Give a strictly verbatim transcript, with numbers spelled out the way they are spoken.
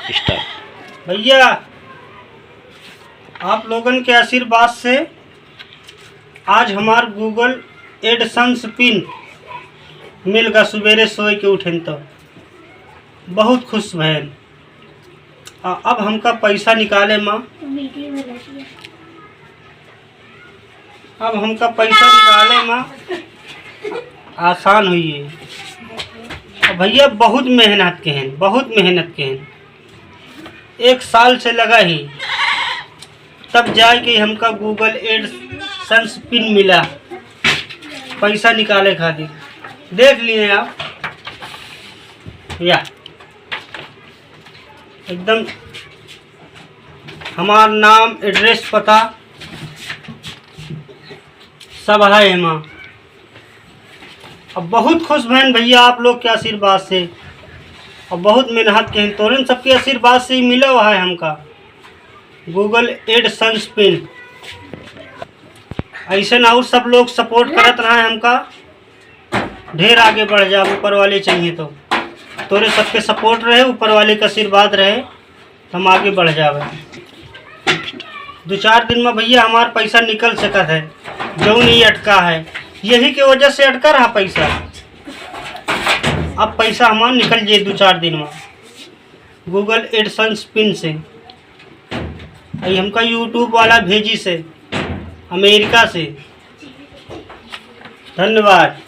भैया, आप लोगन के आशीर्वाद से आज हमार Google AdSense पिन मिल गा। सुबेरे सोए के उठेन तो बहुत खुश भएन। आ, अब हमका पैसा निकाले मा अब हमका पैसा निकाले मा आसान हुई है। अब भैया बहुत मेहनत के हैं, बहुत मेहनत के हैं। एक साल से लगा ही, तब जाए के हमका Google AdSense पिन मिला पैसा निकाले खातिर। देख लिए आप, या एकदम हमार नाम, एड्रेस, पता सब है एमा। अब बहुत खुश भएन भैया आप लोग के आशीर्वाद से, अब बहुत मेहनत के हैं, तोरन सबके आशीर्वाद से ही मिला हुआ है हमका Google AdSense पिन। ऐसे ना और सब लोग सपोर्ट करत रहे हमका, ढेर आगे बढ़ जाब, ऊपर वाले चाहिए तो। तोरे सबके सपोर्ट रहे, ऊपर वाले का आशीर्वाद रहे, हम आगे बढ़ जावे। दो चार दिन में भैया हमार पैसा निकल सकत है, जौन ई अटका है, यही के वजह से अटका रहा पैसा। अब पैसा हमार निकल जाए दो चार दिन में Google AdSense पिन से। आई हमका YouTube वाला भेजी से, अमेरिका से। धन्यवाद।